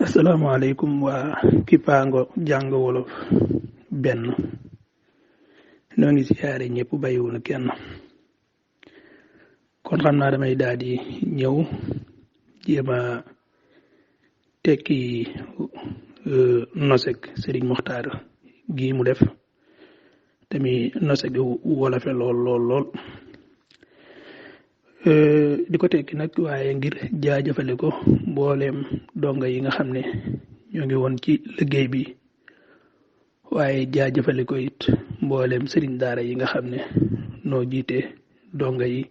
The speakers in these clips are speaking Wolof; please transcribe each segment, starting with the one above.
asalaamaaleykum waa Kipango jàng wolof benn ñoo ngi siyaare ñëpp bàyyiwunu kenn kon xam naa damay daal di ñëw jéem a tekki nosek Serigne Mokhtar gii mu def tamit nosek wolofe lool di ko tekki nag waaye ngir jaajëfale ko mbooleem donga yi nga xam ne ñoo ngi woon ci liggéey bi waaye jaajëfale ko it mbooleem sëriñ daara yi nga xam ne noo jiite donga yi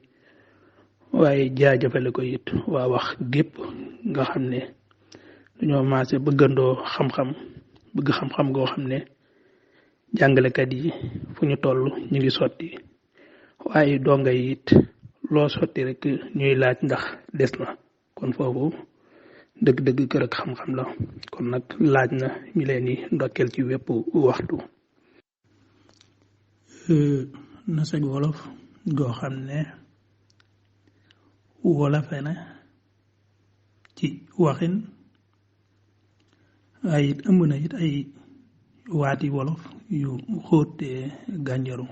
waaye jaajëfale ko it waa wax gépp nga xam ne dañoo maase bëggandoo xam-xam bëgg xam-xam goo xam ne jàngalekat yi fu ñu toll ñu ngi sotti waaye donga yi it loo sotti rek ñuy laaj ndax des na kon foofu dëgg-dëgg kër ak xam-xam la kon nag laaj na ñu leen di ndokkeel ci wépp waxtu na seg wolof goo xam ne wolofe na ci waxin ay it ëmb na it ay waati wolof yu xóote gànjaru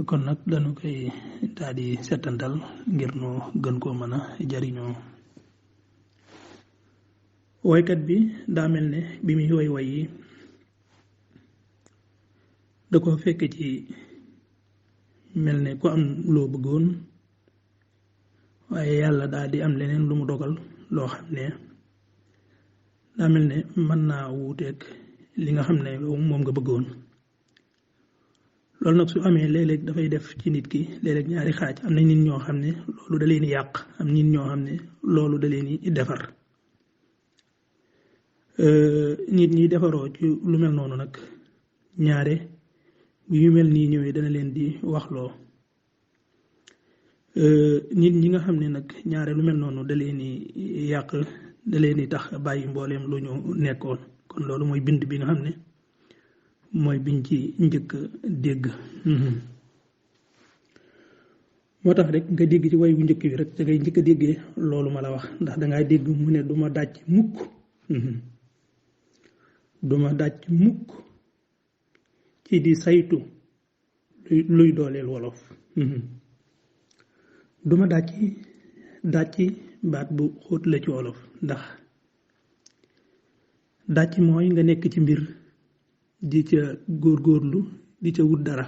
kon nag dañu koy daal di setantal ngir nu gën koo mën a jariñoo woykat bi daa mel ne bi muy woy yi da ko fekk ci mel ne ku am loo bëggoon waaye yàlla daal di am leneen lu mu dogal loo xam ne daa mel ne mën naa wuuteeg li nga xam ne moom nga bëggoon loolu nag su amee léeg-léeg dafay def ci nit ki léeg-léeg ñaari xaaj am na nit ñoo xam ne loolu da leen di yàq am nit ñoo xam ne loolu da leen di defar nit ñi defaroo ci lu mel noonu nag ñaare bu yu mel nii ñëwee dana leen di waxloo nit ñi nga xam ne nag ñaare lu mel noonu da leen di yàq da leen di tax bàyyi mbooleem lu ñu nekkoon kon loolu mooy bind bi nga xam ne mooy biñ ci njëkk dégg moo tax rek nga dégg ci way bu njëkk bi rek da ngay njëkk a déggee loolu ma la wax ndax dangaa dégg mu ne duma dàcc mukk duma dàcc mukk ci di saytu luy dooleel wolof duma dàcc baat bu xóot la ci wolof ndax dàcc mooy nga nekk ci mbir di ca góorgóorlu di ca wut dara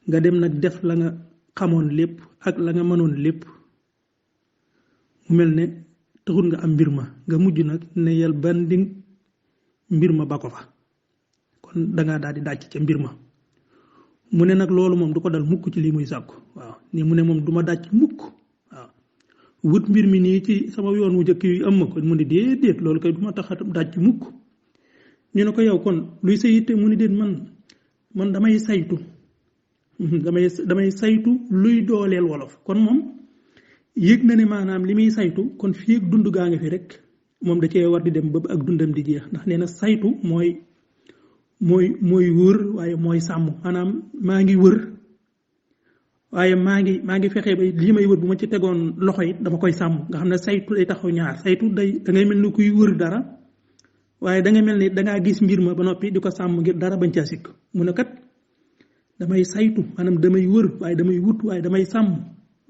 nga dem nag def la nga xamoon lépp ak la nga mënoon lépp mu mel ne taxul nga am mbir ma nga mujj nag ne yal bandi mbir ma ba ko fa kon dangaa daal di dàcc ca mbir ma mu ne nag loolu moom du ko dal mukk ci lii muy sàkku waaw ni mu ne moom du ma dàcc mukk waaw wut mbir mi nii ci sama yoon wu njëkk yi am ma ko mu ne déedéet loolu kay du ma tax a dàcc mukk ñu ne ko yow kon luy sa yitte mu ne déet man damay saytu damay saytu luy dooleel wolof kon moom yëg na ne maanaam li muy saytu kon fii ak dund gaa ngi fi rek moom da cee war di dem ba ak dundam di jeex ndax nee na saytu mooy wër waaye mooy sàmm maanaam maa ngi wër waaye maa ngi fexe ba lii may wër bu ma ci tegoon loxo it dama koy sàmm nga xam ne saytu day taxaw ñaar saytu da ngay mel ni kuy wër dara waaye da nga mel ni dangaa gis mbir ma ba noppi di ko sàmm ngir dara bañ caa sikk mu ne kat damay saytu maanaam damay wër waaye damay wut waaye damay sàmm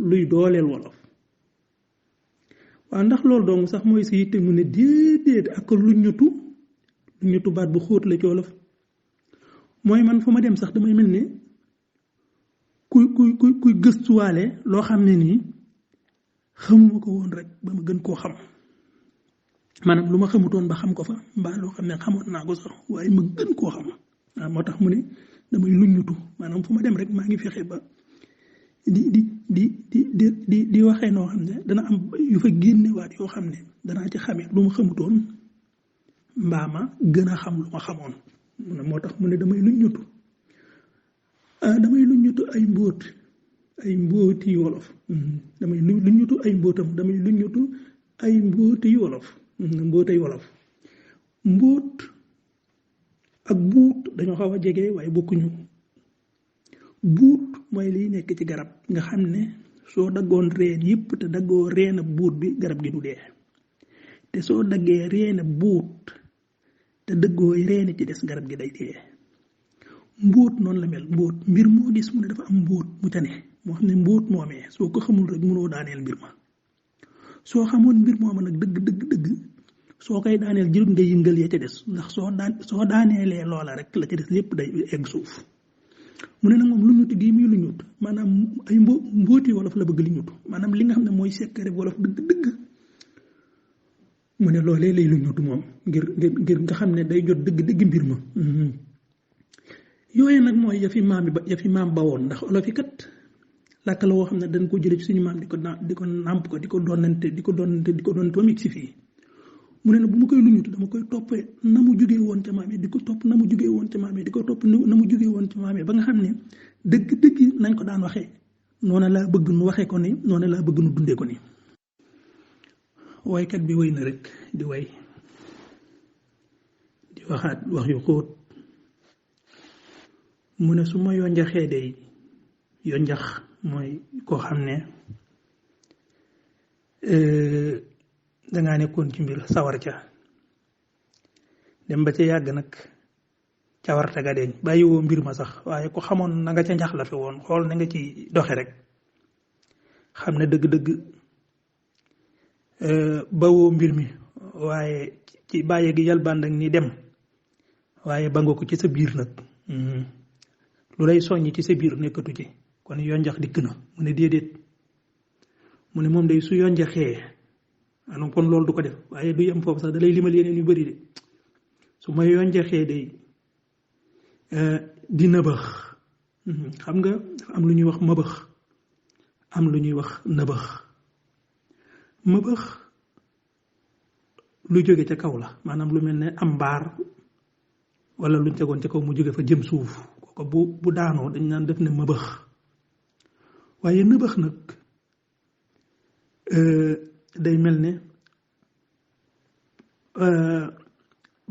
luy dooleel wolof waaw ndax loolu dong sax mooy sa yitte mu ne déedéet ak lu ñutu baat bu xóot la ci wolof mooy man fu ma dem sax damay mel ne kuy gëstuwaale loo xam ne nii xamuma ko woon rek ba ma gën koo xam maanaam lu ma xamutoon ba xam ko fa mbaa loo xam ne xamoon naa ko sax waaye ma gën koo xam waaw moo tax mu ne damay luññutu maanaam fu ma dem rek maa ngi fexe ba di waxee noo xam ne dana am yu fa génnewaat yoo xam ne danaa ci xamee lu ma xamutoon mbaa ma gën a xam lu ma xamoon moo tax mu ne damay luññutu ay mbóoti wolof damay luññutu ay mbóotam damay luññutu ay mbóoti wolof mbóotay wolof mbóot ak buut dañoo xaw a jege waaye bokkuñu buut mooy liy nekk ci garab nga xam ne soo daggoon reen yëpp te daggoo reena buut bi garab gi du dee te soo daggee reena buut te dëggoo reeni ci des garab gi day dee mbóot noonu la mel mbóot mbir moo gis mu ne dafa am mbóot mu ca ne moo xam ne mbóot moomee soo ko xamul rek mënoo daaneel mbir ma soo xamoon mbir mooma nag dëgg soo koy daaneel jërut nga yëngal ya ca des ndax soo daaneelee loola rek la ca des lépp day egg suuf mu ne nag moom lu ñut gii muy lu ñut maanaam ay mbóoti wolof la bëgg li ñut maanaam li nga xam ne mooy secret wolof dëgg mu ne loolee lay lu ñut moom ngir nga xam ne day jot dëgg mbir ma yooyu nag mooy yafi maam ba woon ndax olof yi kat làkk la woo xam ne dañ ko jële ci suñu maam di ko nàmp ko di ko doonante ba mu si fii mu ne nag bu ma koy lu ñut dama koy toppee na mu jógee woon ca maam yi di ko topp na mu jógee woon ca maam yi di ko topp na mu jógee woon ca maam yi ba nga xam ne dëgg nañ ko daan waxee noonu laa bëgg nu waxee ko ni noonu laa bëgg nu dundee ko ni waykat bi wéy na rek di way di waxaat wax yu xóot mu ne su ma yonjaxee day yonjax mooy koo xam ne dangaa nekkoon ci mbir sawar ca dem ba ca yàgg nag cawarte ga deñ bàyyiwoo mbir ma sax waaye ku xamoon na nga ca njax la fi woon xool na nga ci doxe rek xam ne dëgg-dëgg bawoo mbir mi waaye ci bàyyi gi yalbaan ak ni dem waaye ba nga ko ci sa biir nag lu lay soññi ci sa biir nekkatu ci kon yonjax dikk na mu ne déedéet mu ne moom day su yonjaxee maanaam kon loolu du ko def waaye du yem foofu sax da lay limal yeneen yu bëri de su ma yonjaxee day di nëbëx xam nga dafa am lu ñuy wax mëbëx am lu ñuy wax nëbëx mëbëx lu jóge ca kaw la maanaam lu mel ne am mbaar wala luñ tegoon ca kaw mu jóge fa jëm suuf kooku bu daanoo dañ naan def ne mëbëx waaye nëbëx nag day mel ne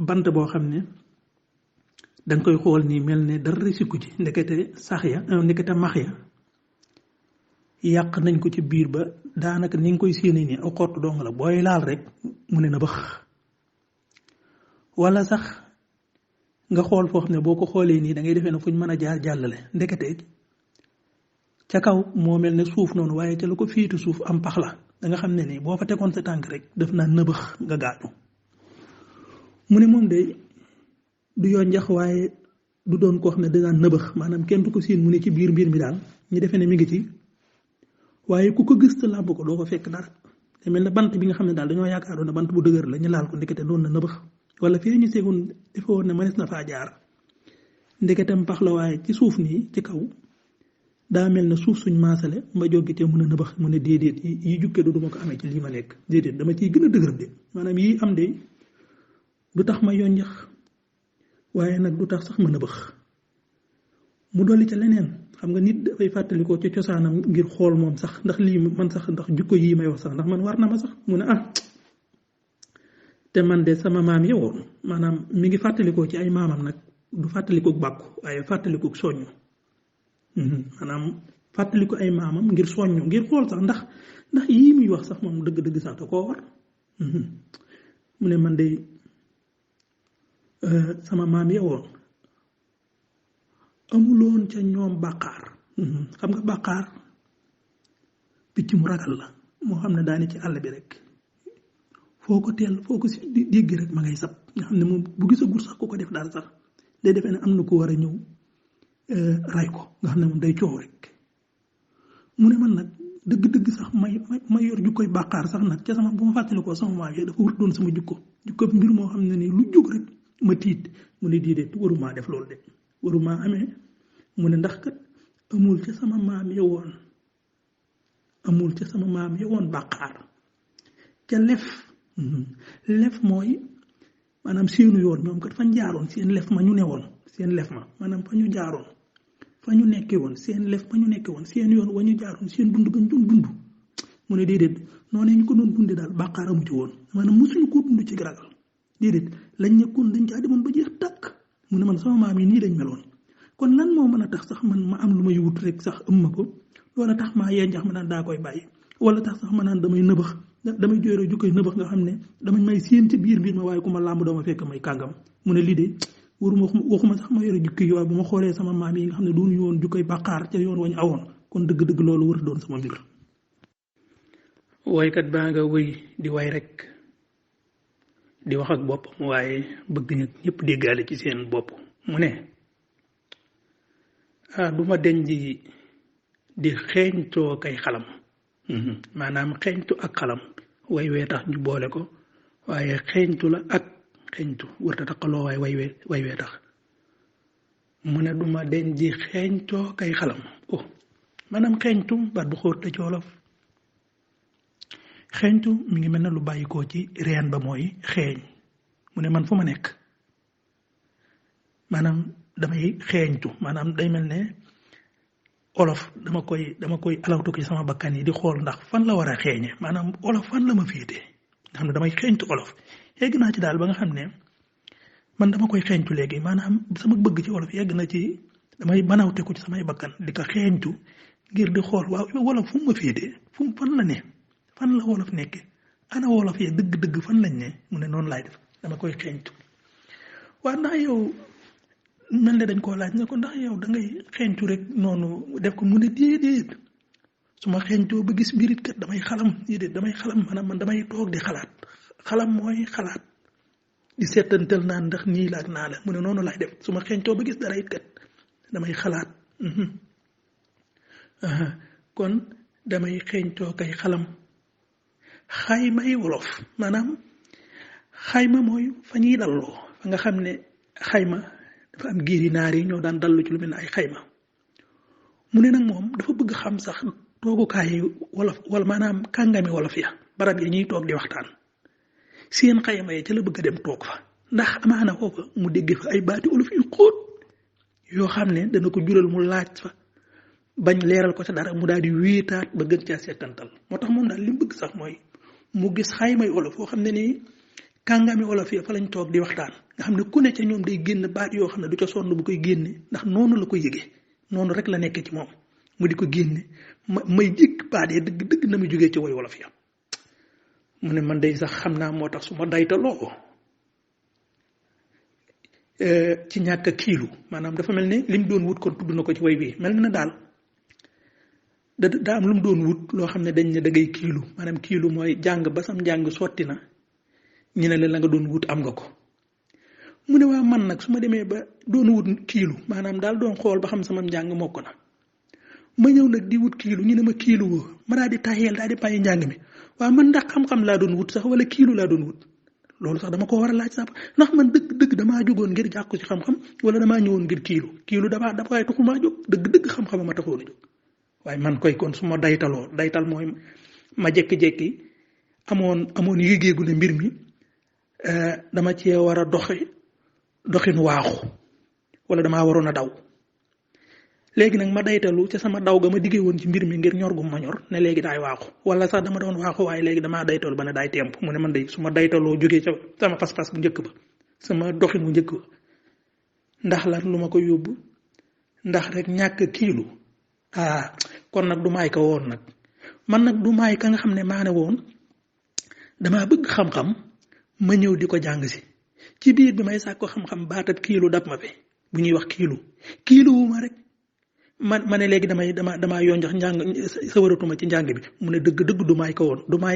bant boo xam ne danga koy xool nii mel ne dara sikku ci ndekete sax ya ndekete max ya yàq nañ ko ci biir ba daanaka ni nga koy séenee nii aw xottu dong la booy laal rek mu ne na bëx wala sax nga xool foo xam ne boo ko xoolee nii da ngay defee ne fuñ mën a jaar jàllale ndekete ca kaw moo mel ne suuf noonu waaye ca la ko fiitu suuf am pax la da nga xam ne nii boo fa tegoon sa tànk rek def naa nëbëx nga gaañu mu ne moom de du yoon njax waaye du doon koo xam ne danaan nëbëx maanaam kenn du ko siin mu ne ci biir mbir mi daal ñu defee ne mi ngi ci waaye ku ko gis te làmb ko doo ko fekk dara te mel na bant bi nga xam ne daal dañoo yaakaaroon ne bant bu dëgër la ñu laal ko ndekete doon na nëbëx wala fii ñu seegoon defe woon ne mënees na faa jaar ndeketam pax la waaye ci suuf nii ci kaw daa mel na suuf suñ maasale ma jóge te mën a nëbëx mu ne déedéet yi jukkee du duma ko amee ci lii ma nekk déedéet dama ciy gën a dëgër de maanaam yii am de du tax ma yoon njax waaye nag du tax sax ma nëbëx mu dolli ca leneen xam nga nit dafay fàttalikoo ci cosaanam ngir xool moom sax ndax lii man sax ndax jukko yii may wax sax ndax man war na ma sax mu ne te man de sama maam yowoon maanaam mi ngi fàttalikoo ci ay maamam nag du fàttalikook bàkku waaye fàttalikook soññu maanaam fàttaliku ay maamam ngir soññu ngir xool sax ndax yii muy wax sax moom dëgg-dëgg sax da koo war mu ne man de sama maam yowoon amuloon ca ñoom bàqaar xam nga bàqaar picc mu ragal la moo xam ne daani ci àll bi rek foo ko si dégg rek ma ngay sab nga xam ne moom bu gisagul sax ku ko def daal sax day defee ne am na ko war a ñëw ray ko nga xam ne moom day coow rek mu ne man nag dëgg-dëgg sax may yor jukkoy bàqaar sax nag ca sama bu ma fàttalikoo sama maam yi dafa war doon sama jukko mbir moo xam ne nii lu jóg rek ma tiit mu ne déedéet warumaa def loolu de warumaa amee mu ne ndax kat amul ca sama maam yowoon bàqaar ca lef mooy maanaam seenu yoon ñoom kat fañ jaaroon seen lef ma ñu ne woon seen lef ma maanaam fa ñu jaaroon fa ñu nekkee woon seen lef ma ñu nekkee woon seen yoon wa ñu jaaroon seen dund gañ doon dund mu ne déedéet noonu ñu ko doon dundee daal bàqaar amu ci woon maanaam mosuñu koo dund ci ragal déedéet lañ nekkoon dañ caa demoon ba jeex tàkk mu ne man sama maam yi nii lañ meloon kon lan moo mën a tax sax man ma am lu may wut rek sax ëmma ko wala tax maa yenjax ma naan daa koy bàyyi wala tax sax ma naan damay nëbax damay jóore jukkoy nëbax nga xam ne damañ may séen ci biir mbir ma waaye ku ma làmb dooma fekk may kàngam mu ne lii de waxuma sax ma yore jukki yi waaye bu ma xoolee sama maam yi nga xam ne duñu woon jukkoy bàqaar ca yoon wañ awoon kon dëgg-dëgg loolu war a doon sama mbir. woykat baa nga wëy di way rek di wax ak boppam waaye bëgg nag ñëpp déggaale ci seen bopp mu ne du ma deñ di xeeñtoo kay xalam maanaam xeeñtu ak xalam way wee tax ñu boole ko waaye xeeñtu la ak xeeñtu warta taqaloo waaye way wee tax mu ne du ma deñ di xeeñtoo kay xalam maanaam xeeñtu baat bu xóot la ci wolof xeeñtu mi ngi mel ne lu bàyyikoo ci reen ba mooy xeeñ mu ne man fu ma nekk maanaam damay xeeñtu maanaam day mel ne olof dama koy alawtu ko ci sama bakkan yi di xool ndax fan la war a xeeñe maanaam olof fan la ma féete nga xam ne damay xeeñtu olof yegg naa ci daal ba nga xam ne man dama koy xeeñtu léegi maanaam sama bëgg ci olof yegg na ci damay banawte ko ci samay bakkan di ko xeeñtu ngir di xool waaw wolof fu mu ma féete fan la ne fan la wolof nekke ana wolof ya dëgg-dëgg fan lañ ne mu ne noonu laay def dama koy xeeñtu waaw ndax yow mel ne dañ koo laaj ne ko ndax yow da ngay xeeñtu rek noonu def ko mu ne déedéet su ma xeeñtoo ba gis mbirit kat damay xalam déedéet damay xalam maanaam man damay toog di xalaat xalam mooy xalaat di seetantal naan ndax nii la ak naa la mu ne noonu laay def su ma xeeñtoo ba gis dara it kat damay xalaat kon damay xeeñtoo kay xalam xaymay wolof maanaam xayma mooy fa ñuy dalloo fa nga xam ne xayma dafa am giiri naar yi ñoo daan dallu ci lu mel ne ay xayma mu ne nag moom dafa bëgg xam sax toogukaay wolof wala maanaam kàngami wolof ya barab ya ñuy toog di waxtaan seen xayma ya ca la bëgg a dem toog fa ndax amaana foofa mu dégg fa ay baati wolof yu xóot yoo xam ne dana ko jural mu laaj fa bañ leeral ko ca dara mu daal di wéetaat ba gën caa seetantal moo tax moom daal li mu bëgg sax mooy mu gis xaymay wolof foo xam ne nii kàngami wolof ya fa lañ toog di waxtaan nga xam ne ku ne ca ñoom day génn baat yoo xam ne du ca sonn bu koy génne ndax noonu la ko yëgee noonu rek la nekkee ci moom mu di ko génne may jikk baat ya dëgg na muy jógee ci woy wolof ya mu ne man day sax xam naa moo tax su ma daytaloo ci ñàkk a kiilu maanaam dafa mel ne lim doon wut kon tudd na ko ci woy bi mel na daal daa am lu mu doon wut loo xam ne dañ ne da ngay kiilu maanaam kiilu mooy jàng ba sam njàng sotti na ñu ne la nga doon wut am nga ko mu ne waa man nag su ma demee ba doon wut kiilu maanaam daal doon xool ba xam sama njàng mokk na ma ñëw nag di wut kiilu ñu ne ma kiilu woo ma daal di tayeel daal di bàyyi njàng mi waaw man ndax xam-xam laa doon wut sax wala kiilu laa doon wut loolu sax dama ko war a laaj sax ndax man dëgg damaa jógoon ngir jàkku ci xam-xam wala damaa ñëwoon ngir kiilu dafa waaye taxul maa jóg dëgg xam-xam ma taxoon a jóg waaye man koy kon su ma daytal mooy ma jekki-jekki amoon yégeegu ne mbir mi dama cee war a doxin waaxu wala damaa waroon a daw léegi nag ma daytalu ca sama daw ga ma diggee woon ci mbir mi ngir ñor gu ma ñor ne léegi daay waaxu wala sax dama doon waaxu waaye léegi damaa daytalu ba ne daay temp mu ne man day su ma daytaloo jógee ca sama pas-pas bu njëkk ba sama doxin bu njëkk ba ndax lan lu ma ko yóbbu ndax rek ñàkk kiilu kon nag du maay ka woon nag man nag du maay ka nga xam ne maa ne woon damaa bëgg xam-xam ma ñëw di ko jàng si ci biir bi may sàkk ko xam-xam baatab kiilu dab ma fi bu ñuy wax kiilu wu ma rek ma ne léegi damaa yonjox njàng sa waratuma ci njàng bi mu ne dëgg du maay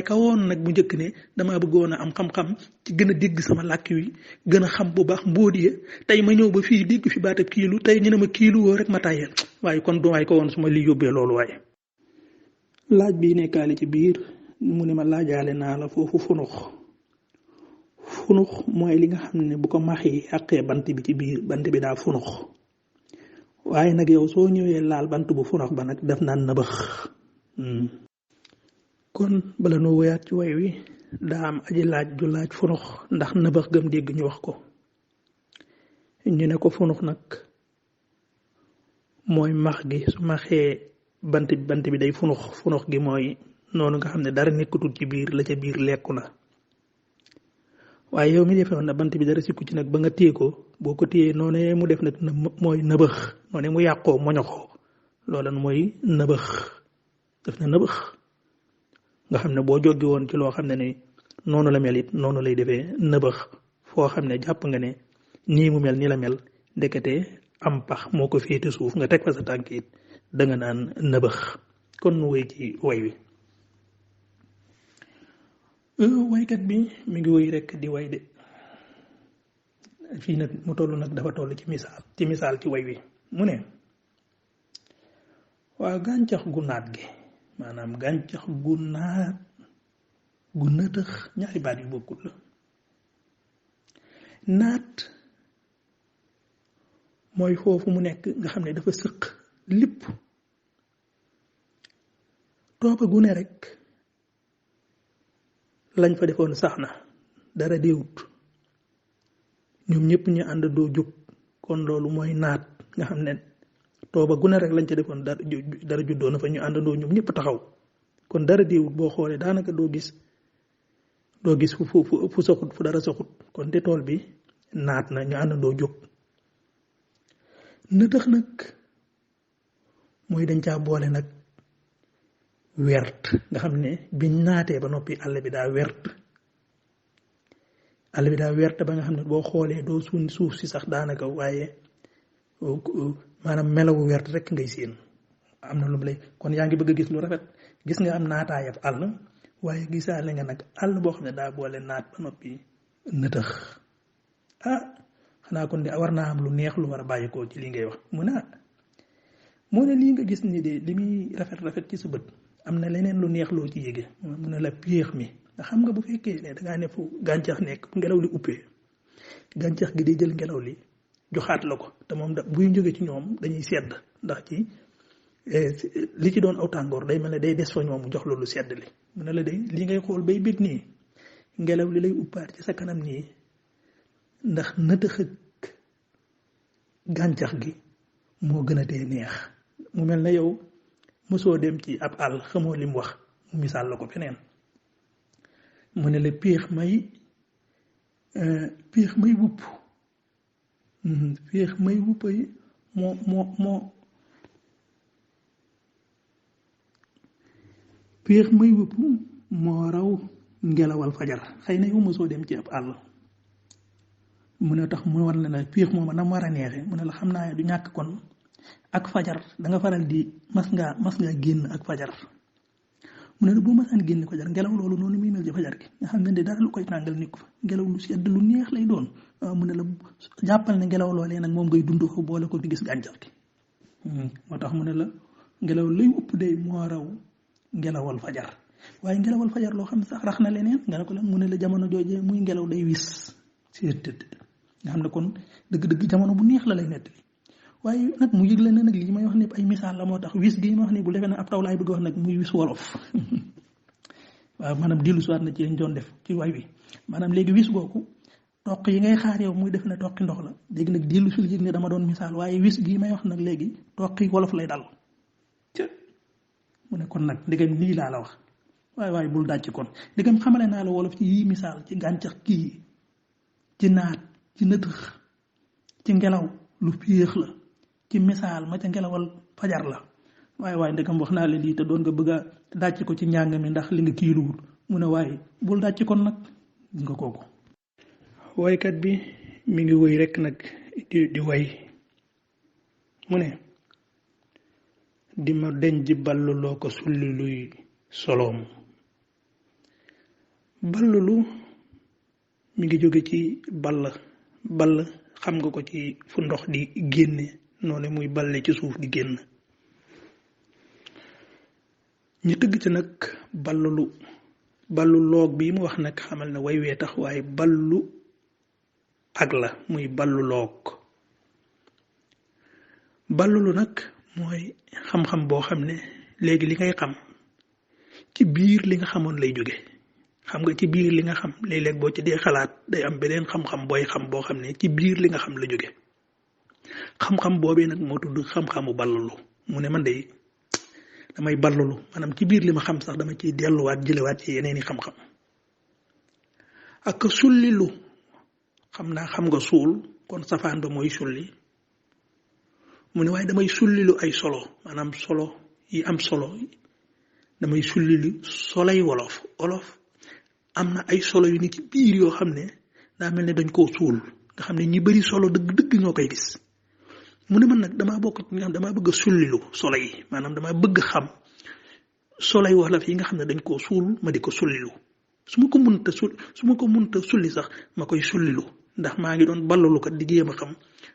ka woon nag bu njëkk ne damaa bëggoon a am xam-xam ci gën a dégg sama làkk wi gën a xam bu baax mbóodiya tey ma ñëw ba fii dégg fi baatab kiilu tey ñu ne ma kiilu woo rek ma tàyyeel waaye kon du maay ka woon su ma li yóbbee loolu waaye laaj bi nekkaale ci biir mu ne ma laajaale naa la foofu funux mooy li nga xam ne bu ko max yi àqee bant bi ci biir bant bi daa funux waaye nag yow soo ñëwee laal bant bu funux ba nag def naan nëbëx kon bala noo woyaat ci way wi daa am aji laaj ju laaj funux ndax nëbëx gëm dégg ñu wax ko ñu ne ko funux nag mooy max gi su maxee bant bi day funux gi mooy noonu nga xam ne dara nekkatul ci biir la ca biir lekku na waaye yow mi defewoon na bant bi dara sikku ci nag ba nga téye ko boo ko téyee noonee mu def nag mooy nëbëx noonee mu yàqoo moñoxoo loolan mooy nëbëx def na nëbëx nga xam ne boo jóggi woon ci loo xam ne ni noonu la mel it noonu lay defee nëbëx foo xam ne jàpp nga ne nii mu mel nii la mel ndekete am pax moo ko féete suuf nga teg fa sa tànk it da nga naan nëbëx kon nu wéy ci way wi waykat bi mi ngi wéy rek di way de fii nag mu toll nag dafa toll ci misaal ci way wi mu ne waa gàncax gu naat gi maanaam gàncax gu naat gu nëtëx ñaari baat yu bokkul la naat mooy foofu mu nekk nga xam ne dafa sëq lépp tooba gu ne rek lañ fa defoon sax na dara déewut ñoom ñëpp ñu ànd doo jóg kon loolu mooy naat nga xam ne tooba gu ne rek lañ ca defoon dara juddoo na fa ñu àndandoo ñoom ñëpp taxaw kon dara déewut boo xoolee daanaka doo gis fu soxut fu dara soxut kon te tool bi naat na ñu àndandoo jóg nëtëx nag mooy dañ caa boole nag wert nga xam ne biñ naatee ba noppi àll bi daa wert ba nga xam ne boo xoolee doo suuf si sax daanaka waaye maanaam melawu wert rek ngay séen am na lu mu lay kon yaa ngi bëgg a gis lu rafet gis nga am naataayab àll waaye gisaale nga nag àll boo xam ne daa boole naat ba noppi nëtëx xanaa kon de war naa am lu neex lu war a bàyyi ko ci li ngay wax mu ne lii nga gis ni de li muy rafet ci sa bët am na leneen lu neex loo ci yéege mu ne la péex mi nga xam nga bu fekkee ne dangaa ne fu gàncax nekk ngelaw li uppee gàncax gi day jël ngelaw li joxaat la ko te moom buy jóge ci ñoom dañuy sedd ndax ci li ci doon aw tàngoor day mel ne day des fa ñoom mu jox loolu sedd li mu ne la de li ngay xool bay bég nii ngelaw li lay uppaat ci sa kanam nii ndax nëtëx ak gàncax gi moo gën a tee neex mu mel ne yow mosoo dem ci ab àll xamoo lim wax mu misaal la ko feneen mu ne la péex may wupp péex may wupp yi péex may wupp moo raw ngelawal fajar xëy na yow mosoo dem ci ab àll mu ne tax mu war la ne péex mooma nam war a neexe mu ne la xam naa du ñàkk kon ak fajar da nga faral di mas nga génn ak fajar mu ne la boo masaan génn fajar ngelaw loolu noonu muy mel ci fajar gi nga xam ne de dara lu koy tàngal nit ko fa ngelaw lu sedd lu neex lay doon mu ne la jàppal ne ngelaw loolee nag moom ngay dund ko boole ko di gis gàncax gi moo tax mu ne la ngelaw lay upp day moo raw ngelawal fajar waaye ngelawal fajar loo xam ne sax rax na leneen nga ne ko la mu ne la jamono joojee muy ngelaw day wis nga xam ne kon dëgg-dëgg jamono bu neex la lay nettali waaye nag mu yëgle ne nag lii may wax ne ay misaal la moo tax wis gii ma wax ne bu defee ne ab taw laay bëgg wax nag muy wis wolof waaw maanaam dellu siwaat na ci lañ doon def ci way wi maanaam léegi wis googu toq yi ngay xaar yow muy def ne toqi ndox la léegi nag dellu sul yëg ne dama doon misaal waaye wis gii may wax nag léegi toqi wolof lay dal mu ne kon nag ndegam lii laa la wax waaye bul dàcc kon ndegam xamale naa la wolof ci yii misaal ci gàncax kii ci naat ci nëtëx ci ngelaw lu féex la ci misaal ma ca ngelawal fajar la waaye ndegam wax naa la lii te doon nga bëgg a dàcc ko ci njàng mi ndax li nga kiiluwul mu ne waaye bul dàcc kon nag nga kooku waykat bi mi ngi woy rek nag di way mu ne di ma deñ ji balluloo ko sulli luy soloom ballulu mi ngi jóge ci ball xam nga ko ci fu ndox di génne noonu muy balle ci suuf di génn ñu tëgg ci nag ballu loog bii mu wax nag xamal ne way wee tax waaye ballu ak la muy ballu loog ballulu nag mooy xam-xam boo xam ne léegi li ngay xam ci biir li nga xamoon lay jóge xam nga ci biir li nga xam léeg-léeg boo ci dee xalaat day am beneen xam-xam booy xam boo xam ne ci biir li nga xam la jóge xam-xam boobee nag moo tudd xam-xamu ballulu mu ne man de damay ballulu maanaam ci biir li ma xam sax dama ciy delluwaat jëlewaat ci yeneen i xam-xam ak sullilu xam naa xam nga suul kon safaan ba mooy sulli mu ne waaye damay sullilu ay solo maanaam solo yi am solo damay sulli solay wolof am na ay solo yu ni ci biir yoo xam ne daa mel ne dañ koo suul nga xam ne ñi bëri solo dëgg ñoo koy gis mu ne man nag damaa bokk ci nga xam damaa bëgg a sullilu solo yi maanaam damaa bëgg xam solay wolof yi nga xam ne dañ koo suul ma di ko sullilu su ma ko mënta sulli sax ma koy sullilu ndax maa ngi doon ballalu kat di jéem a xam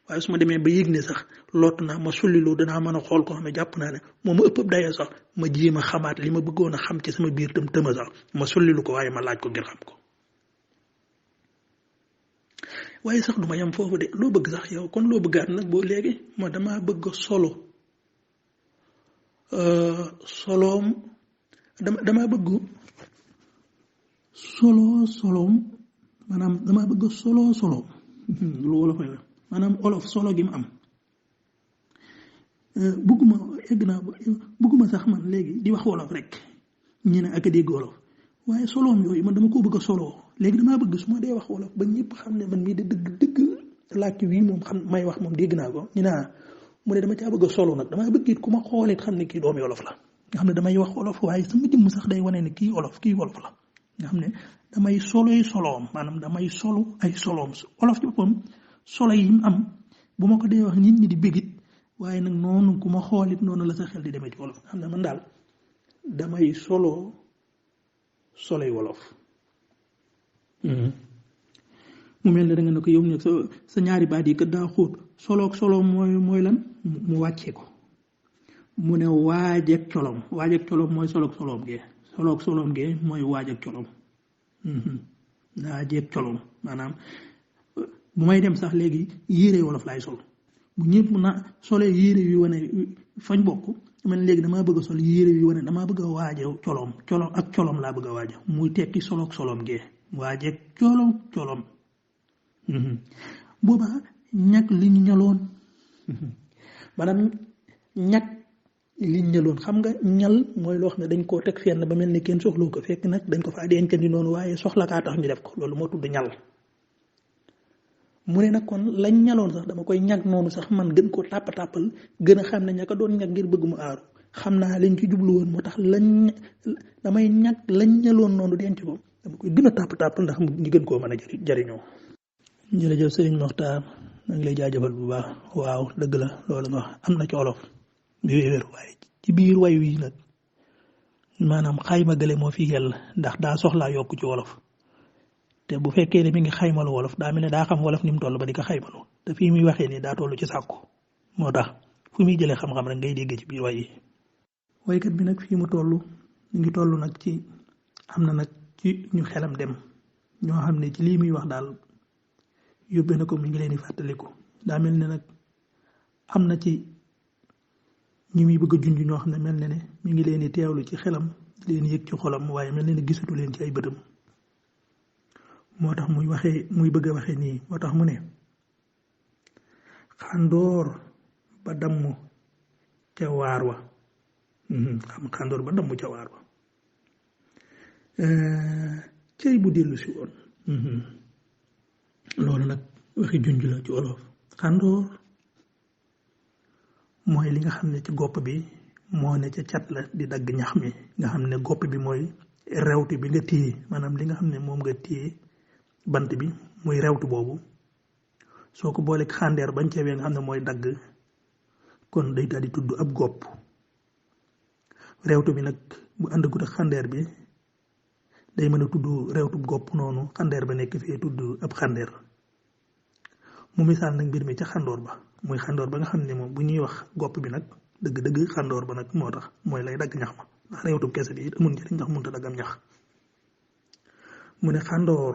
waaye su ma demee ba yëg ne sax lott naa ma sullilu danaa mën a xool ko xam ne jàpp naa ne moom ma ëpp dayoo sax ma jéem a xamaat li ma bëggoon a xam ci sama biir tëma sax ma sullilu ko waaye ma laaj ko ngir xam ko waaye sax du ma yem foofu de loo bëgg sax yow kon loo bëggaat nag boo léegi ma damaa bëgg soloom damaa bëgg soloom maanaam damaa bëgg soloom lu wolof la maanaam olof solo gi mu am bëgguma sax man léegi di wax wolof rek ñi ne ak a dégg wolof waaye soloom yooyu man dama koo bëgg a soloo léegi damaa bëgg su ma dee wax wolof ba ñëpp xam ne man mii de dëgg làkk wii moom xam may wax moom dégg naa ko ñu naa mu ne dama caa bëgg a solo nag damaa bëgg it ku ma xoolit xam ne kii doomi wolof la nga xam ne damay wax wolof waaye sama jëmm sax day wane ne kii wolof la nga xam ne damay soloom maanaam damay solu ay soloom wolof ci boppam solo yi mu am bu ma ko dee wax nit ñi di bégit waaye nag noonu ku ma xoolit noonu la sa xel di demee ci wolof nga xam ne man daal damay soloy wolof mu mel ne da nga ne ko yow ne sa ñaari baat yi kat daa xóot solo mooy lan mu wàccee ko mu ne waaj ak colom mooy solom gee mooy waaj ak colom waaj ak colom maanaam bu may dem sax léegi yére wolof laay sol bu ñëpp na solee yére yu wane fañ bokk man léegi damaa bëgg a sol yére yu wane damaa bëgg a waaje colom ak colom laa bëgg a waaja muy tekki solom gee waaje ak colom boobaa ñag li ñu ñaloon maanaam ñag li ñu ñaloon xam nga ñal mooy loo xam ne dañ koo teg fenn ba mel ni kenn soxloo ko fekk nag dañ ko faa dencandi noonu waaye soxla kaa tax ñu def ko loolu moo tudd ñal mu ne nag kon lañ ñaloon sax dama koy ñag noonu sax man gën koo tàppal gën a xam ne ña ko doon ñag ngir bëgg mu aaru xam naa lañ ci jublu woon moo tax damay ñag lañ ñaloon noonu denc ko dama koy gën a tàppal ndax ñu gën koo mën a jariñoo jërëjëf Sëriñ Moxtaar na ngi lay jaajëfal bu baax waaw dëgg la loolu nga wax am na ci olof bi wéer waaye ci biir way wi nag maanaam xayma gële moo fi yell ndax daa soxlaa yokk ci wolof te bu fekkee ne mi ngi xaymalu wolof daa mel ne daa xam wolof ni mu toll ba di ko xaymalu te fii muy waxee nii daa toll ci sàkku moo tax fu muy jëlee xam-xam rek ngay dégg ci biir way yi waykat bi nag fii mu toll ñu ngi toll nag ci am na nag ci ñu xelam dem ñoo xam ne ci lii muy wax daal yóbbee na ko mi ngi leen di fàttaliku daa mel ne nag am na ci ñi muy bëgg a junj ñoo xam ne mel ne mi ngi leen di teewlu ci xelam di leen yëg ci xolam waaye mel ne gisatu leen ci ay bëtam moo tax muy bëgg a waxee nii moo tax mu ne xàndoor ba damm ca waar wa xàndoor ba damm ca waar wa cey bu dellu si woon loolu nag waxi junj la ci wolof xàndoor mooy li nga xam ne ci gopp bi moo ne ca cat la di dagg ñax mi nga xam ne gopp bi mooy rewti bi nga téye maanaam li nga xam ne moom nga téye bant bi muy rewtu boobu soo ko booleeg xàndeer bañ cewee nga xam ne mooy dagg kon day daal di tudd ab gopp rewtu bi nag bu àndagut ak xàndeer bi day mën a tudd rewtu gopp noonu xàndeer ba nekk fee tudd ab xàndeer mu misaal nag mbir mi ca xàndoor ba muy xàndoor ba nga xam ne moom bu ñuy wax gopp bi nag dëgg xàndoor ba nag moo tax mooy lay dagg ñax ma ndax rewtu kese bi it amul njëriñ ndax mënut a daggam ñax mu ne xàndoor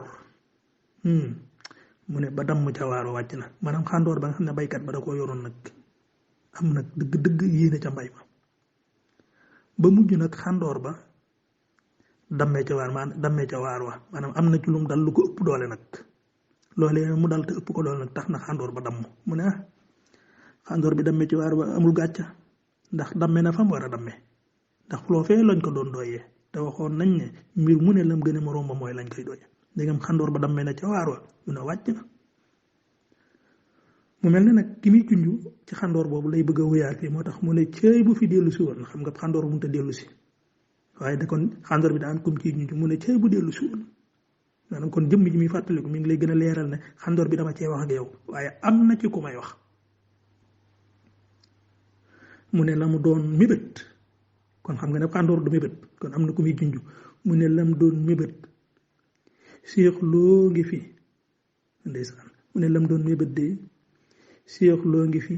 mu ne ba damm ca waaro wàcc na maanaam xàndoor ba nga xam ne baykat ba da koo yoroon nag am nag dëgg yéene ca mbay ma ba mujj nag xàndoor ba dammee ca waar wa maanaam am na ci lum dal lu ko ëpp doole nag loolee mu dal te ëpp ko doole nag tax na xàndoor ba damm mu ne xàndoor bi dammee ci waar ba amul gàcca ndax damme na fam war a damme ndax foofee lañ ko doon doyee te waxoon nañ ne mbir mu ne lam gën a moroom ba mooy lañ koy doye ndegam xàndoor ba dammee na ca waar wa mu ne wàcc na mu mel ne nag ki muy junj ci xàndoor boobu lay bëgg a wéyaat fii moo tax mu ne cëy bu fi dellu si woon xam nga xàndoor mënut a dellu si waaye da kon xàndoor bi daa am kum kii ñu mu ne cee bu dellu si woon maanaam kon jëmm ji muy fàttaliku mi ngi lay gën a leeral ne xàndoor bi dama cee wax ak yow waaye am na ci ku may wax mu ne la mu doon mébét kon xam nga ne xàndoor du mébét kon am na ku muy junj mu ne lam doon mébét Seex Lo ngi fi ndeysaan mu ne lam doon mébét de Seex Lo ngi fi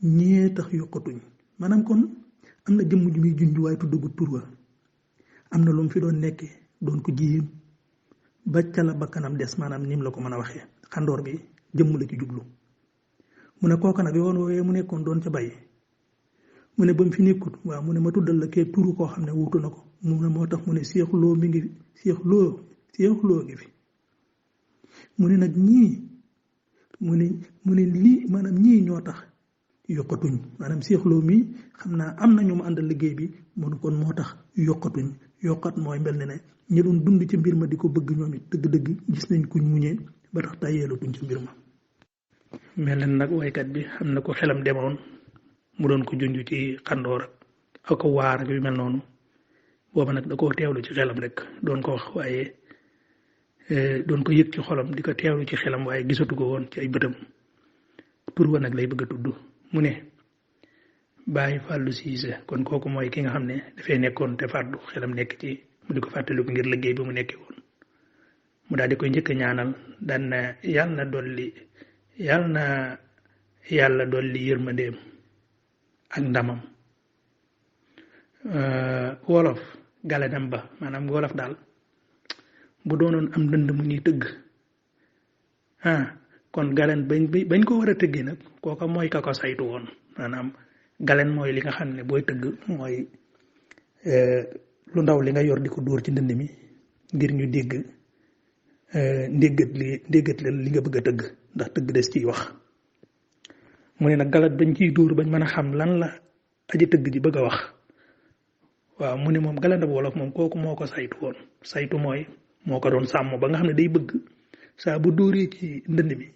ñee tax yokkatuñ maanaam kon am na jëmm ju muy junj waaye tuddagu tur wa am na lu mu fi doon nekkee doon ko jiim ba ca la bakkanam des maanaam nim la ko mën a waxee xàndoor bi jëmm la ci jublu mu ne kooka nag yoon woowee mu nekkoon doon ca bay mu ne ba mu fi nekkut waaw mu ne ma tuddal la kee turu koo xam ne wuutu na ko mu ne moo tax mu ne Seex Lo mi ngi Seex Lo ngi fi mu ne nag ñii mu ne lii maanaam ñii ñoo tax yokkatuñ maanaam Seex Lo mi xam naa am na ñu mu àndal liggéey bi mu ne kon moo tax yokkatuñ yokkat mooy mel ne ñi doon dund ci mbir ma di ko bëgg ñoom it dëgg-dëgg gis nañ kuñ muñee ba tax tàyyeelatuñ ci mbir ma mel ne nag waykat bi xam na ko xelam demoon mu doon ko junj ci xàndoor ak ko waar ak yu mel noonu booba nag da koo teewlu ci xelam rek doon ko wax waaye doon ko yëg ci xolam di ko teewlu ci xelam waaye gisatu ko woon ci ay bëtam tur wa nag lay bëgg a tudd mu ne Baye Fallou Cissé kon kooku mooy ki nga xam ne dafay nekkoon te fàddu xelam nekk ci mu di ko fàttaliku ngir liggéey bi mu nekkee woon mu daal di koy njëkk a ñaanal daan na yàlla dolli yërmandeem ak ndamam wolof galenam ba maanaam wolof daal bu doonoon am ndënd mu ñuy tëgg kon galen bañ ko war a tëggee nag kooka mooy ka ko saytu woon maanaam galen mooy li nga xam ne booy tëgg mooy lu ndaw li nga yor di ko dóor ci ndënd mi ngir ñu dégg ndéggat li nga bëgg a tëgg ndax tëgg des ciy wax mu ne nag galat bañ ciy dóor bañ mën a xam lan la aji tëgg ji bëgg a wax waaw mu ne moom galan ab wolof moom kooku moo ko saytu woon saytu mooy moo ko doon sàmm ba nga xam ne day bëgg saa bu dóoree ci ndënd mi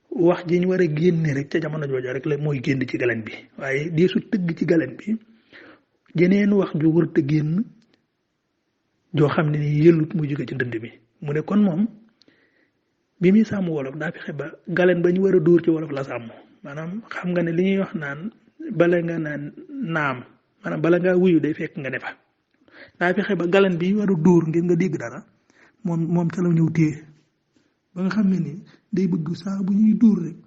wax ji ñu war a génne rek ca jamono jooja rek la mooy génn ci galen bi waaye deesu tëgg ci galen bi jeneen wax ju wërta génn joo xam ne ni yëllut muy jóge ci ndënd mi mu ne kon moom bi muy sàmm wolof daa fexe ba galen ba ñu war a dóor ci wolof la sàmm maanaam xam nga ne li ñuy wax naan bala nga naan naam maanaam bala ngaa wuyu day fekk nga ne fa daa fexe ba galen bi war a dóor ngir nga dégg dara moom ca la ñëw téye ba nga xam ne ni day bëgg saa bu ñuy dóor rek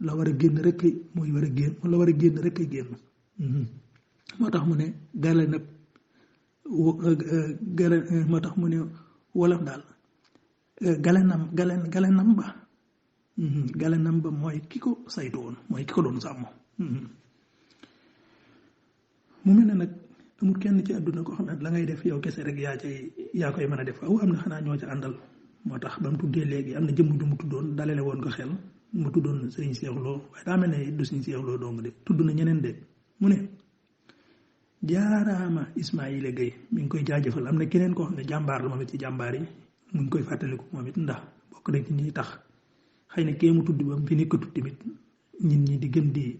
la war a génn rek mooy war a génn la war a génn rek ay génn moo tax mu ne galenab moo tax mu ne wolof daal galenam ba mooy ki ko saytu woon mooy ki ko doon sàmm mu mel ne nag amul kenn ci àdduna koo xam ne la ngay def yow kese rek yaa koy mën a def aw am na xanaa ñoo ca àndal moo tax ba mu tuddee léegi am na jëmm ju mu tuddoon dalale woon ko xel mu tuddoon sëriñ Seex Lo waaye daa mel ne du sëriñ Seex Lo dong de tudd na ñeneen de mu ne jaaraama Ismaïla Gueye mi ngi koy jaajëfal am na keneen koo xam ne jàmbaar la moom it ci jàmbaar yi mu ngi koy fàttaliku moom it ndax bokk na ci ñi tax xëy na kee mu tudd ba mu fi nekkatut tamit nit ñi di gën di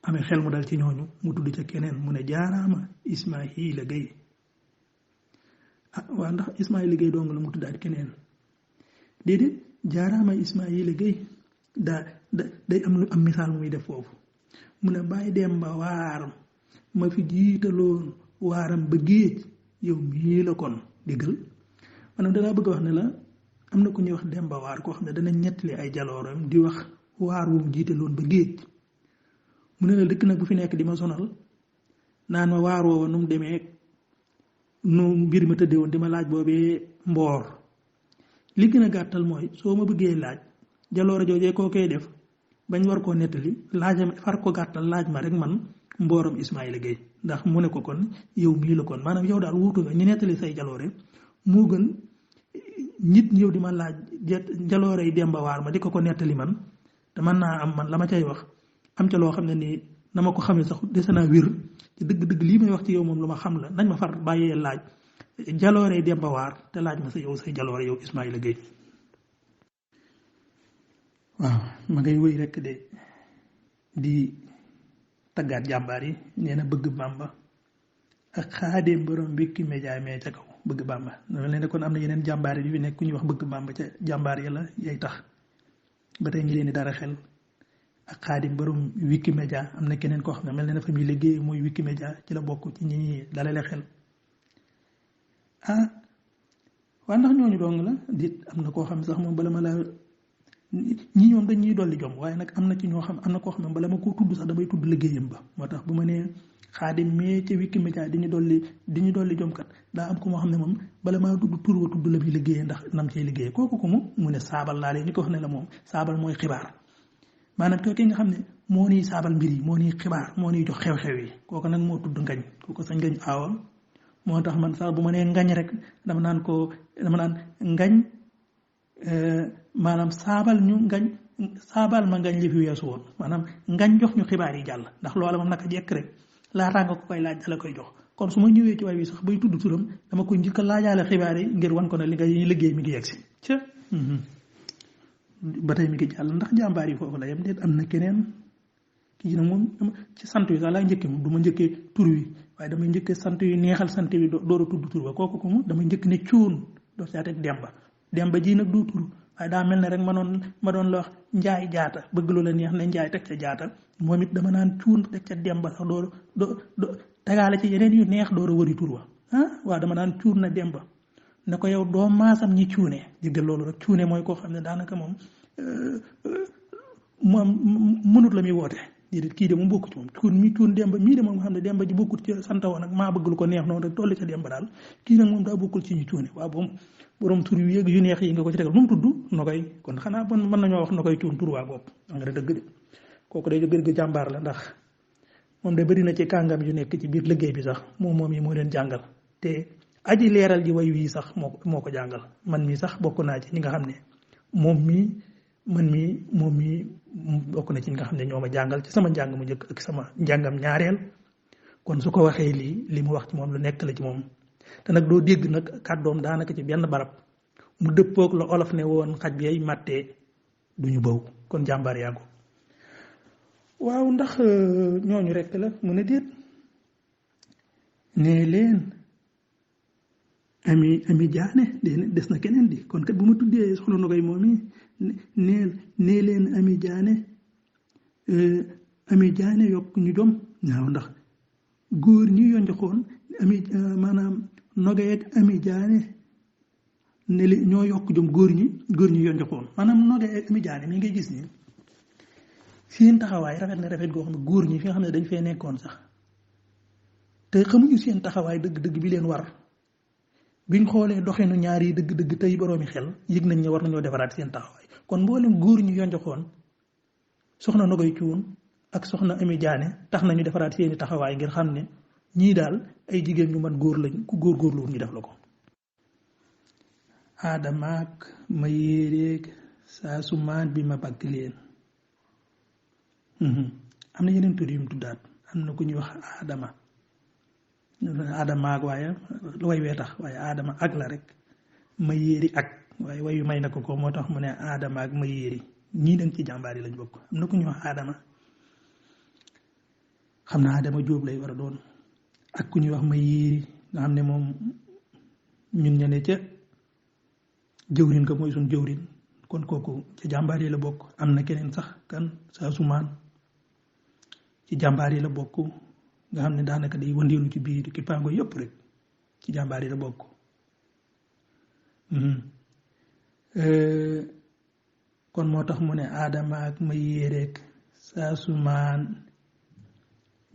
amee xel mu dal ci ñooñu mu tudd ca keneen mu ne jaaraama Ismaïla Gueye waa ndax Ismaïla Gueye dong la mu tuddaat keneen déedéet jaaraama Ismaïla Gueye day am lu am misaal muy def foofu mu ne bàyyi dem ba waar ma fi jiitaloon waaram ba géej yow mii la kon déggal maanaam danaa bëgg a wax ne la am na ku ñuy wax Demba Waar koo xam ne dana ñettali ay jalooram di wax waar wu mu jiitaloon ba géej mu ne la dëkk nag bu fi nekk di ma sonal naan ma waar woowa nu mu demee nu mbir ma tëddee woon di ma laaj boobee mboor li gën a gàttal mooy soo ma bëggee laaj jaloore joojee koo koy def bañ war koo nettali laajam far ko gàttal laaj ma rek man mbooram Ismaïla Gueye ndax mu ne ko kon yow mii la kon maanaam yow daal wuutu nga ñu nettali say jaloore moo gën nit ñëw di ma laaj jaloore yi Demba Waar ma di ko nettali man te mën naa am man la ma cay wax am ca loo xam ne nii na ma ko xamee sax dese naa wér ci dëgg-dëgg lii may wax ci yow moom lu ma xam la nañ ma far bàyyee laaj jaloore yi Demba Waar te laaj ma sa yow say jaloore yow Ismaïla Gueye waaw ma ngay wéy rek de di taggaat jàmbaar yi nee na bëgg Bàmba ak xaadim borom Wiki Media mee ca kaw bëgg Bàmba dafa leen ne kon am na yeneen jàmbaar yu fi nekk ku ñuy wax bëgg Bàmba ca jàmbaar ya la yay tax ba tey ñi leen di dara xel ak xaadim borom Wiki Media am na keneen koo xam ne mel na fa muy liggéey mooy Wiki Media ci la bokk ci ñi ñi dalale xel waa ndax ñooñu dong la dit am na koo xam sax moom bala ma laa ñii ñoom dañ ñuy dolli jom waaye nag am na ci ñoo xam am na koo xam ne bala ma koo tudd sax damay tudd liggéeyam ba moo tax bu ma nee xaadim mee ca Wiki Media di ñu dolli jom kat daa am ko moo xam ne moom bala maa tudd tur wa tudd la muy liggéeyee ndax nam cee liggéeyee kooku ko mu ne saabal laa leen ñu ko wax ne la moom saabal mooy xibaar maanaam kooku nga xam ne moo niy saabal mbir yi moo niy xibaar moo niy jox xew-xew yi kooku nag moo tudd ngañ kooku sañ ngañ aawa moo tax man sax bu ma nee ngañ rek dama naan ngañ maanaam saabal ñu ngañ saabal ma ngañ li fi weesu woon maanaam ngañ jox ñu xibaar yi jàll ndax loola moom naka jekk rek laataa nga ko koy laaj dala koy jox kon su ma ñëwee ci way wi sax bay tudd turam dama koy njëkk a laajaale xibaar yi ngir wan ko ne li nga liggéey mi ngi yegg si ca ba tey mi ngi jàll ndax jàmbaar yi foofu la yem déet am na keneen kii nag moom ci sant wi sax laa njëkkee moom du ma njëkkee tur wi waaye damay njëkkee sant wi neexal sant wi door a tudd tur ba kooku ko moom damay njëkk ne cuun door caa teg demba ji nag du tur waaye daa mel ne rek ma doon la wax njaay jaata bëgg lu la neex ne njaay teg ca jaata moom it dama naan cuun teg ca demba sax doo tegaale ci yeneen yu neex door a wëri tur wa waaw dama naan cuun na demba ne ko yow doo maasam ñi cuune jéggal loolu rek cuune mooy koo xam ne daanaka moom mënut la muy woote déedéet kii de moom bokkut ci moom cuun demba mii de moom nga xam ne demba ji bokkut ci santa woon nag maa bëgg lu ko neex noonu rek tolli ca demba daal kii nag moom daa bokkul ci ñu cuune waaw borom tur yu yëg yu neex yi nga ko ci tegal nu mu tudd Nogoy kon xanaa bon mën nañoo wax Nogoy cuun tur waa bopp nga dëgg de kooku day dëgg jàmbaar la ndax moom de bëri na ci kàngam yu nekk ci biir liggéey bi sax moom yi moo leen jàngal te aji leeral ji way wii sax moo ko jàngal man mii sax bokk naa ci ñi nga xam ne moom mii bokk na ci ñi nga xam ne ñoo ma jàngal ci sama njàng mu njëkk ak sama njàngam ñaareel kon su ko waxee li mu wax ci moom lu nekk la ci moom te nag doo dégg nag kàddoom daanaka ci benn barab mu dëppoog la olof ne woon xaj bi ay màttee duñu bëw kon jàmbaar yàggu waaw ndax ñooñu rekk la mu ne déet nee leen ami jaane des na keneen di kon kat bu ma tuddee soxna Nogoy moom yi nee leen ami jaane yokk ñu jom waaw ndax góor ñi yonjoxoon maanaam Nogoy ak ami jaane ne li ñoo yokk jom góor ñi yonjoxoon maanaam Nogoy ak ami jaane mi ngay gis ni seen taxawaay rafet na rafet goo xam ne góor ñi fi nga xam ne dañ fee nekkoon sax te xamuñu seen taxawaay dëgg-dëgg bi leen war biñ xoolee doxinu ñaar yi dëgg-dëgg tey boroomi xel yëg nañ ne war nañoo defaraat seen taxawaay kon mboolem góor ñi yonjoxoon soxna Nogoy cuun ak soxna Ami Jaane tax nañu defaraat seeni taxawaay ngir xam ne ñii daal ay jigéen ñu man góor lañ ku góorgóorlu ñu def la ko aadamaak ma yéeréeg saa su maan bi ma bagg leen am na yeneen tur yu mu tuddaat am na ku ñuy wax aadama ak waaye way wee tax waaye aadama ak la rek ma yéeri ak waaye wayu may na ko moo tax mu ne aadama ak ma yéeri ñii dañ ci jàmbaar yi lañ bokk am na ku ñuy wax aadama xam naa aadama jóob lay war a doon ak ku ñuy wax ma yéeri nga xam ne moom ñun ña ne ca jëwrin ka mooy suñ jëwrin kon kooku ci jàmbaar yi la bokk am na keneen sax kan saa sumaan ci jàmbaar yi la bokk nga xam ne daanaka day wëndeelu ci biir ki pango yëpp rek ci jàmbaar yi la bokk kon moo tax mu ne aadama ak ma yéereek saa sumaan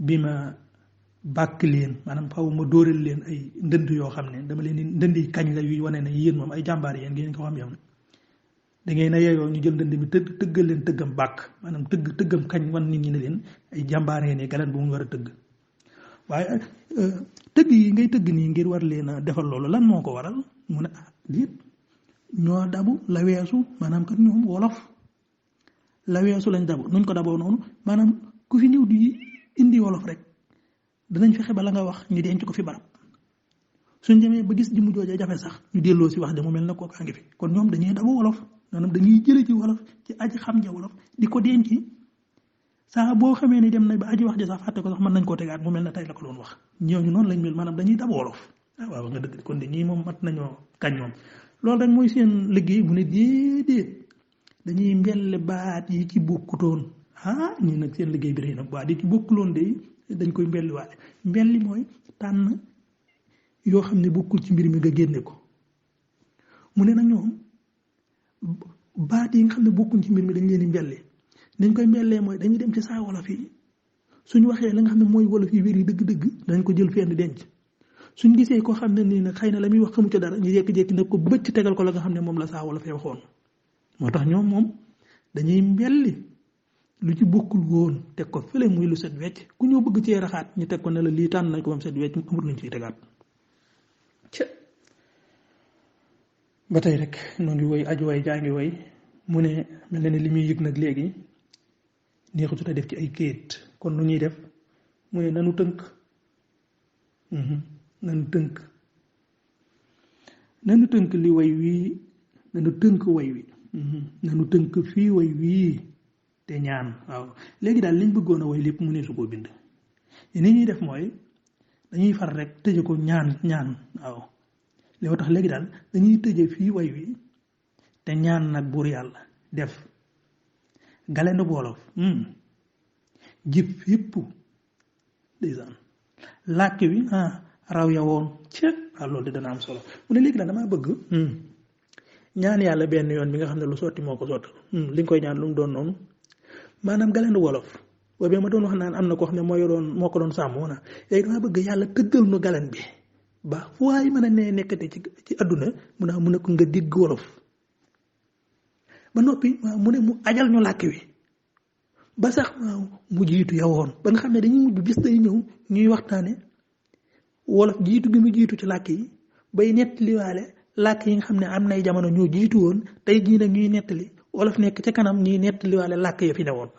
bi ma bàkk leen maanaam faw ma dóoral leen ay ndënd yoo xam ne dama leen di ndëndi kañ la yuy wane ne yéen moom ay jàmbaar yéen ngeen ko xam yow da ngay na yeeyoo ñu jël ndënd mi tëggal leen tëggam bàkk maanaam tëggam kañ wan nit ñi ne leen ay jàmbaar ngeen ne galeen bu mu war a tëgg waaye tëgg yi ngay tëgg nii ngir war leen a defal loolu lan moo ko waral mu ne déet ñoo dabu la weesu maanaam kat ñoom wolof la weesu lañ dabu nuñ ko daboo noonu maanaam ku fi ñëw di indi wolof rek danañ fexe ba la nga wax ñu denc ko fi barab suñ demee ba gis jëmm jooja jafe sax ñu delloo si wax de mu mel na kooku a ngi fi kon ñoom dañuy dabu wolof maanaam dañuy jële ci wolof ci aji xam ja wolof di ko denc saa boo xamee ni dem na ba aji wax ji sax fàtte ko sax mën nañ koo tegaat mu mel ne tey la ko doon wax ñooñu noonu lañ mel maanaam dañuy dab wolof waaw nga dëgg kon de ñii moom mat nañoo kañ moom loolu rek mooy seen liggéey bu ne déedéet dañuy mbelle baat yi ci bokkutoon ñii nag seen liggéey bi rëy nag baat yi ci bokkuloon de dañ koy mbelli waale mbelli mooy tànn yoo xam ne bokkul ci mbir mi nga génne ko mu ne nag ñoom baat yi nga xam ne bokkuñ ci mbir mi dañ leen di mbelli nañ koy mbellee mooy dañuy dem ci saa wolof yi suñ waxee la nga xam ne mooy wolof yi wér yi dëgg-dëgg dañ ko jël fenn denc suñ gisee koo xam ne nii nag xëy na la muy wax xamu ca dara ñu jékki-jékki nag ko bëcc tegal ko la nga xam ne moom la saa wolof yi waxoon moo tax ñoom moom dañuy mbelli lu ci bokkul woon teg ko fële muy lu set wecc ku ñëw bëgg cee raxaat ñu teg ko ne la lii tànn nañ ko bam set wecc amul luñ ciy tegaat ba tey rek noo ngi woy aju way jaa ngi woy mu ne mel na ne li muy yëg nag léegi neexutut a def ci ay kéet kon nu ñuy def mu ne nanu tënk nanu tënk li way wii nanu tënk way wi nanu tënk fii way wii te ñaan waaw léegi daal liñ bëggoon a way lépp mu ne su koo bind ni ñuy def mooy dañuy far rek tëje ko ñaan waaw li ma tax léegi daal dañuy tëje fii way wi te ñaan nag buur yàlla def Galendu Wolof jib yëpp ndeysaan làkk wi raw ya woon ceeb loolu de dana am solo mu ne léegi daal damaa bëgg ñaan yàlla benn yoon bi nga xam ne lu sotti moo ko sottal li nga koy ñaan lu mu doon noonu maanaam Galendu Wolof boobee ma doon wax naan am na koo xam ne moo ko doon sàmm woona léegi damaa bëgg yàlla tëggal nu galen bi ba fu waay mën a nee nekkate ci àdduna mu ne ko nga digg wolof ba noppi mu ne mu ajal ñu làkk wi ba sax mu jiitu yawoon ba nga xam ne dañuy mujj bis day ñëw ñuy waxtaane wolof jiitu gi mu jiitu ci làkk yi bay nettaliwaale làkk yi nga xam ne am nay jamono ñoo jiitu woon tey jii nag ñuy nettali wolof nekk ca kanam ñuy nettaliwaale làkk ya fi ne woon